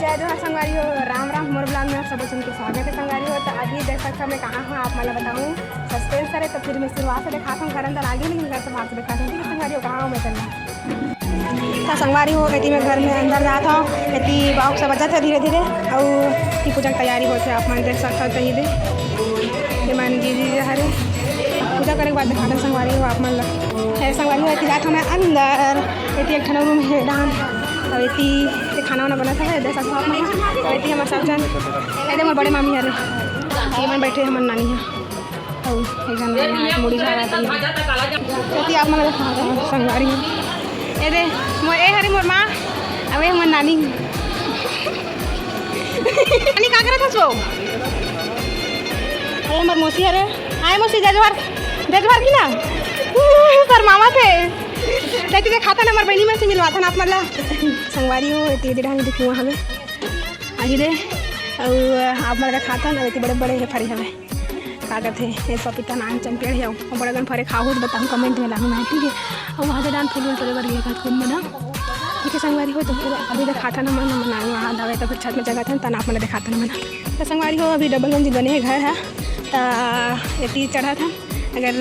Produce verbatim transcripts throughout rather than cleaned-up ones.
जय जोहार संगवारी हो, राम राम। मोर vlog में आप सब झन के स्वागत है संगवारी हो। तो अभी देख सकत हो मैं कहाँ हूँ, आप मन ला बताऊँ, suspense हरे। तो फिर मैं शुरुआत से दिखात हूँ, घर अंदर आगे, लेकिन घर से बाहर से दिखात हूँ। ठीक है संगवारी हो, कहाँ हूँ मैं चलना। तो संगवारी हो, एती मैं घर में अंदर जात हूँ, एती box बजत है धीरे धीरे, अउ की पूजा के तैयारी होत है, आप मन देख सकत हो। तो ये दे, ये मन जी जी हरे, पूजा करे के बाद दिखात हूँ संगवारी हो आप मन ला। अरे संगवारी हो, एती जात हूँ मैं अंदर, एती एक ठन room है डाहन, अउ एती ये खाना वाना बनत हवे, देख सकत हो आप मन। अउ एती हमर सब झन, एदे मोर बड़े मामी हरे, ये मन बैठे हमर नानी है। अउ एक झन नानी है, मुड़ी झाड़ा रही है। एती आप मन ला दिखात हूँ संगवारी हो। एदे, मोर, ए हरे मोर माँ, अउ ए हमर नानी। नानी का करत हस वो? अरे हमर मौसी हरे। हाय मौसी, जय जोहार, जय जोहार की ना? शर्मावत हे। एती देखात हन हमर बहिनी मन से मिलवात हन आप मन ला। संगवारी हो, एती दे डाहन कुआँ हवे। आही दे, अउ आप मन देखात हन, एती बड़े बड़े हे फरे हवे। का कथे, ये पपीता नान चन पेड़ हे, अउ बड़े कन फरे खाहू तो बताहू comment में लाहू मैं, ठीक है। अउ वहाँ से डाहन फूल वूल तोड़े बर गे कथे कुन मन, ठीक है संगवारी हो। तो फिर अभी देखात हन हमन, हमन आए वहाँ दवाई, तो फिर छत में जगह था, तन आप मन देखात हन हमन। तो संगवारी हो, अभी double मंजिल बने हे घर है, तो एती चढ़त हन। अगर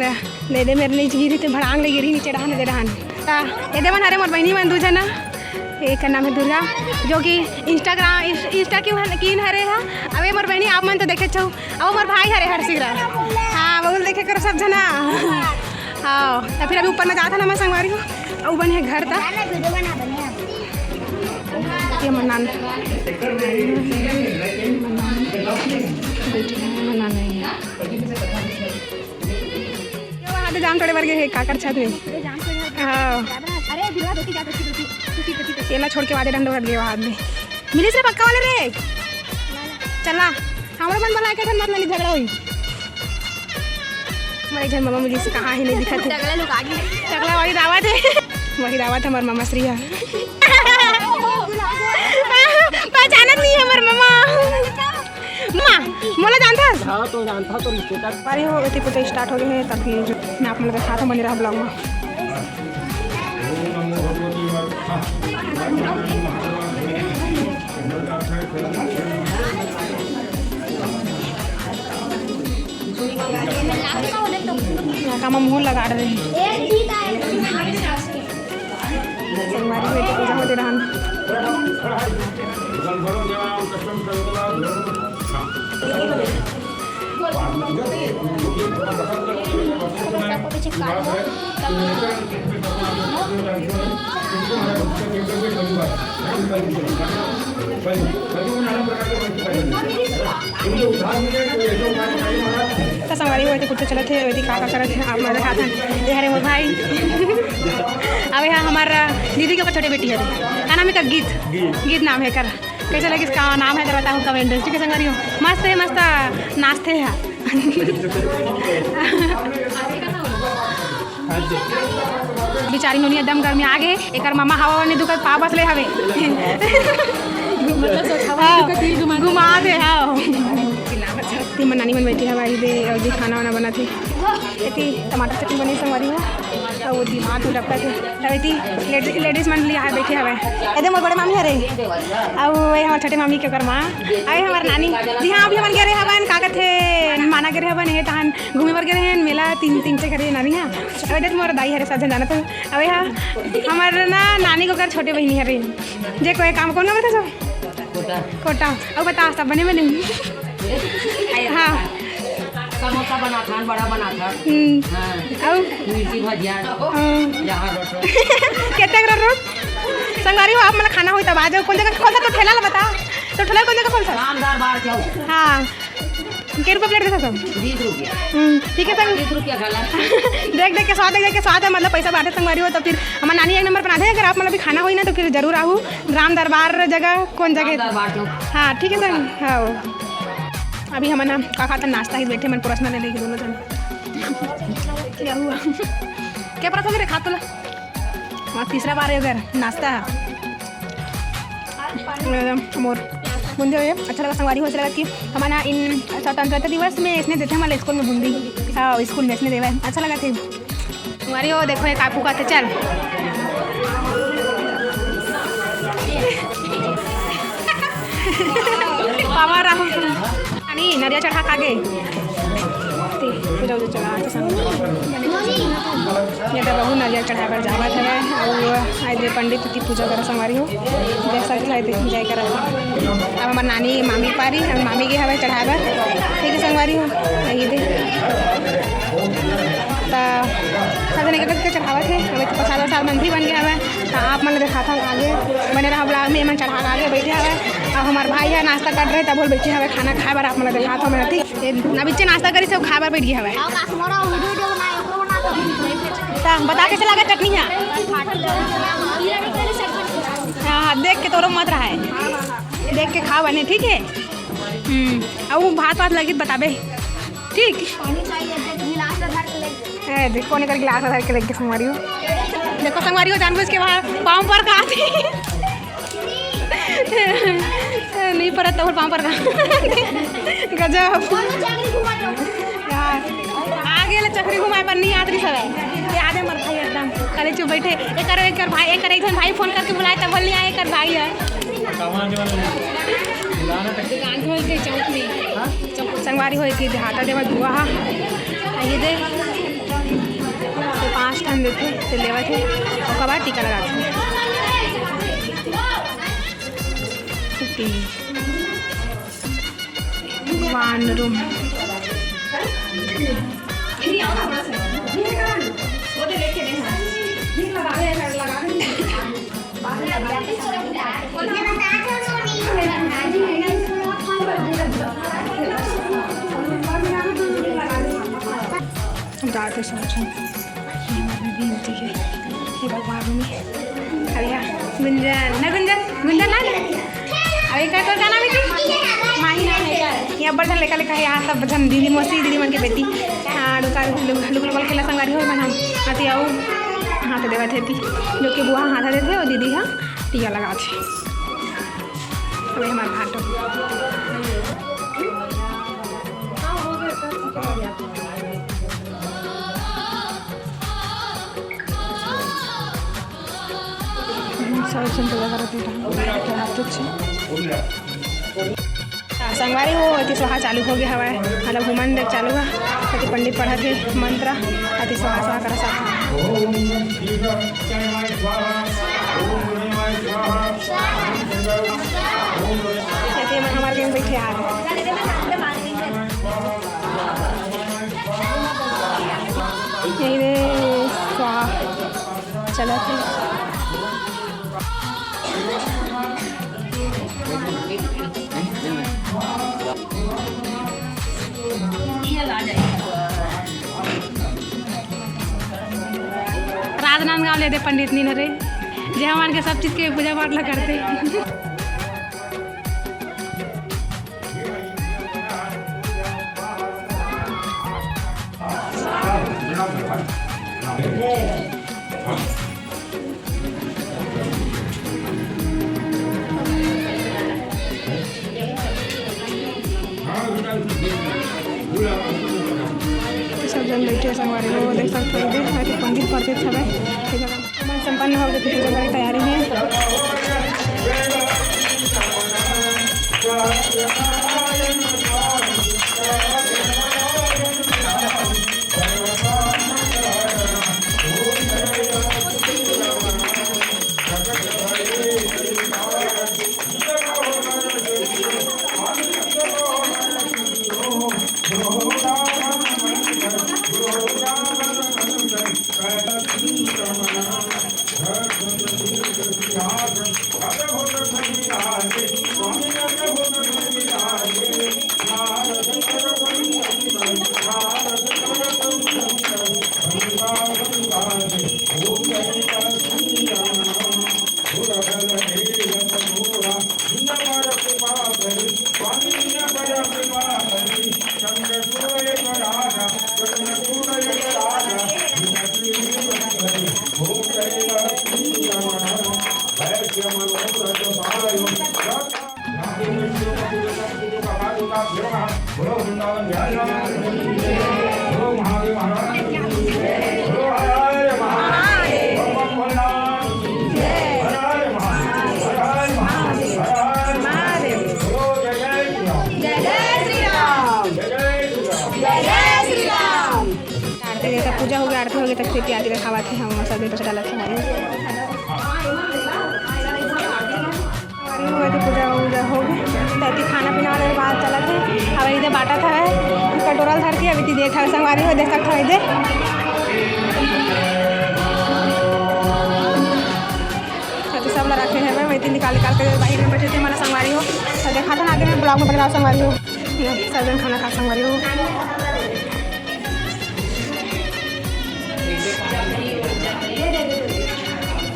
दे दे मेरे नीचे गिरी तो भड़ांग ले गिरी नीचे डाहन, दे डाहन। तो ये दे मन हरे मोर बहिनी मन दू झन, एक नाम है दुर्गा, जो कि Instagram, Insta की हन, कीन हरे हा। अबे मोर बहिनी आप मन तो देखे छौ, अब मोर भाई हरे हर सिरा। हाँ, बबुल देखे करो सब झना। हाँ, तो फिर अभी ऊपर में जात हन हमर संगवारी हो, अउ बने घर ता। ये मनान। मनान नहीं है। ये वहाँ दे जाम तोड़े बर गे हे, काकर छत में। हाँ। अरे, बिरवा धोती जात, धोती, धोती, धोती, धोती। एला छोड़ के वादे डंडो हट गए वहाँ दे। मिलिस रे पक्का वाले रे। चला, हमरो मन बना के ठन मत लली झगड़ा होई। हमारे घर मामा मिलिस कहाँ ही नहीं दिखत हे। टकला लोग आगे। टकला वाली रावत है। वही रावत हमार मामा श्री है। पहचानत नहीं है हमार मामा। माँ, मोला जानथस? हाँ, तो जानता तो रिश्तेदार। अरे हो, एती पूजा start हो गए है, तब फिर मैं आप लोग दिखाता हूँ, बने रहा vlog में। यहाँ का मुँह लगा रहे हैं। संगवारी में तो पूजा होते रहन। तो संगवारी हो, एती कुट्टू चलत हे, एती का का करत हे, आप मन देखात हन। ये हरे मोर भाई। अब यहाँ हमार दीदी के छोटे बेटी है, का नाम है का? गीत। गीत। गीत नाम है कर। कैसे लगिस, का नाम है कर बताओ comment में, ठीक है संगवारी हो। मस्त है, मस्त नाचते हैं। बेचारी नोनी एकदम गर्मी आ गे, एकर मामा हवा नहीं दुखत पाव बसले हवे। मतलब सोच हवा हाँ, नहीं दुखत, दिल घुमा दे। घुमा दे, हाँ। ती मन नानी मन बैठी हवा, ई दे, और जी खाना वाना बना थे। एती टमाटर चटनी बने संगवारी हो, और वो दिमाग में लपका थे। तब एती लेडी-, लेडीज मन लिया है बैठे हवे। एदे मोर बड़े मामी हरे, और ये हमार छोटे मामी के ओकर माँ, अरे हमार नानी जी, हाँ अभी हमन गे रहे हवन, का कथे, माना गे रहे हवन, ये तहन घूमे बर गे रहेन मेला, तीन, तीन से घरे नानी हा। अबे देख मोर दाई हरे, सब झन जानत हो। अबे हा, हमर ना नानी के ओकर छोटे बहिनी हरे। जे कोई काम कौन काम करथे सब? कोटा। कोटा। अब बता, सब बने बने? हाँ। समोसा बनाथन, बड़ा बनाथन। हम्म। हाँ। अउ? मिर्ची भजिया। हाँ। जहाँ रोटो। केते रोटो? संगवारी हो, आप मन ला खाना होई तब आ जाओ। कौन जगह खोलता तो ठेला ला बता। तो ठेला कौन जगह खोलता? राम दरबार चौक। हाँ। के रुपया प्लेट देता सब? बीस रुपया। हम्म, ठीक है, संग-, बीस रुपया खाला। देख, देख के स्वाद, देख, देख के स्वाद है, मतलब, पैसा बांटे संगवारी हो, तो फिर हमार नानी एक नंबर बना दे। अगर आप, मतलब, भी खाना होई ना, तो फिर जरूर आहू राम दरबार जगह, कौन जगह? राम दरबार चौक। हाँ, ठीक है, संग-, हाँ। अभी हमन ना का खात हन, नाश्ता ही बैठे, मन परोसना ले लेके दोनों जन। क्या हुआ? क्या परोसोगे रे, खा तो ला। और तीसरा बार है उधर नाश्ता। एकदम मोर बूंदे हुए अच्छा लगा संगवारी हो, अच्छा लगा कि हमारा इन स्वतंत्रता दिवस में इसने देते हमारे स्कूल में बूंदी। हाँ, स्कूल में इसने देवे, अच्छा लगा थे। संगवारी हो, देखो ये काकू का, चल। पावा राहु। नानी नरिया चढ़ा खा गे। ते पूजा उजा चला आते संग। ये तो बहू नरिया चढ़ा बर जावत हवे। अउ आज पंडित की पूजा करा संगवारी हो। जैसा कि है, जय करा। अब हमर नानी मामी पारी, हम मामी के हवे चढ़ा बर। ठीक है संगवारी हो, यही दे। त खजने के चढ़ावत है, अभी तो प्रसाद वरसाद मन भी बन गया हवे। त आप मन ल देखाथन आगे, बने रहा vlog में। एमन चढ़ा के आगे बैठे हवे, अब हमार भाई है नाश्ता कर रहे, तब बोल बैठे हवे खाना खाए बर। आप मन ल देखाथन मैं, ठीक। ये ना बिच्चे नाश्ता करी से खाए बर बैठ गया हवे। त बता कैसे लगा चटनी है? हाँ, हाँ, देख के तोरो मत रहा है, देख के खा बने, ठीक है। हम्म, अब भात वात लगी त बताबे, ठीक। पानी चाहिए, देख, गिलास में भर के लेके। ए, देखो, ओने कर गिलास में भर के लेके संगवारी हो। देखो संगवारी हो, जानबूझ के वहाँ पाँव पर का आती। नहीं परत तो पाँव पर का। गजब। यार, आगे ले चकरी घुमाए पर नहीं आत रही सब है। ये आधे मर भाई एकदम। खाली चुप बैठे। एक कर, एक कर भाई, एक कर, एक जन भाई फोन करके बुलाए, तब बोल नहीं आए, एक कर भाई है। दुकान खोल के चौक में। संगवारी हो, एती देहाता देवत बुआ हा। ये दे। ये पाँच ठन देथे, ते लेवत हे। ओकर बाद टीका लगाथे। तीन। One room। जाते सोचो, ये भगवान में। अरे यार, गुंजन, ना गुंजन, गुंजन ना। अरे का तोर का नाम है जी? माही नाम है का? ये अब्बड़ झन लेका लेका है यहाँ, सब झन दीदी मौसी, दीदी मन के बेटी। हाँ, डुका लुक लुक लुक खेला संगवारी हो मन हम। आती आओ। हाँ, तो देवत है ती। जो कि बुआ हाथ देथे और दीदी हा टीका लगाथे। वही हमार भाटो। सब झन पूजा करत हे, चढ़ाते छे। संगवारी हो, एती स्वाहा चालू हो गया हवय, मतलब हुमन देख चालू हे, एती पंडित पढ़त हे मंत्र, एती स्वाहा स्वाहा करत हे। एती हमर, हमर के बैठे हावय। यही दे स्वाहा चलत हे। राजनांदगांव ले दे पंडित नीन रे, जे हमन के सब चीज के पूजा पाठ ला करथे। सब झन बैठे संगवारी हो, देख सकत हो, पंडित पढ़ते हवय। हवन संपन्न हो गए, पूजा करे तैयारी हे। तक से प्याज ला खावत हे, हम सब बस डालत हे। अरे वो तो पूजा वूजा हो गए, तो अभी खाना पीना वाले बात चलत हे। अब इधर बांटत हवे कटोरा ल धर के, अभी ती देख हवे संगवारी हो, देख सकत हवे इधर। अभी सब ला रखे हवे, मैं इतनी निकाल निकाल के बाहर में बैठे थे, हमारा संगवारी हो, तो देखा था आगे में ब्लॉग में बना संगवारी हो, सब जन खाना खा संगवारी हो।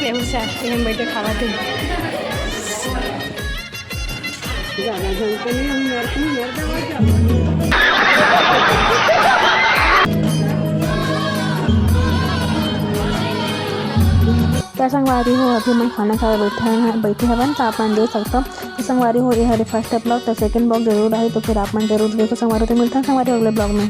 एहू से एहन बैठे खावा थे। त संगवारी हो, अभी मैं खाना खाए बैठे हैं, बैठे हवन, त आप मन देख सकथव। त संगवारी हो, ये हरे फर्स्ट ब्लॉग, त सेकंड ब्लॉग जरूर आही, तो फिर आप मन जरूर देखो संगवारी हो। तो मिलथन संगवारी हो अगले ब्लॉग में।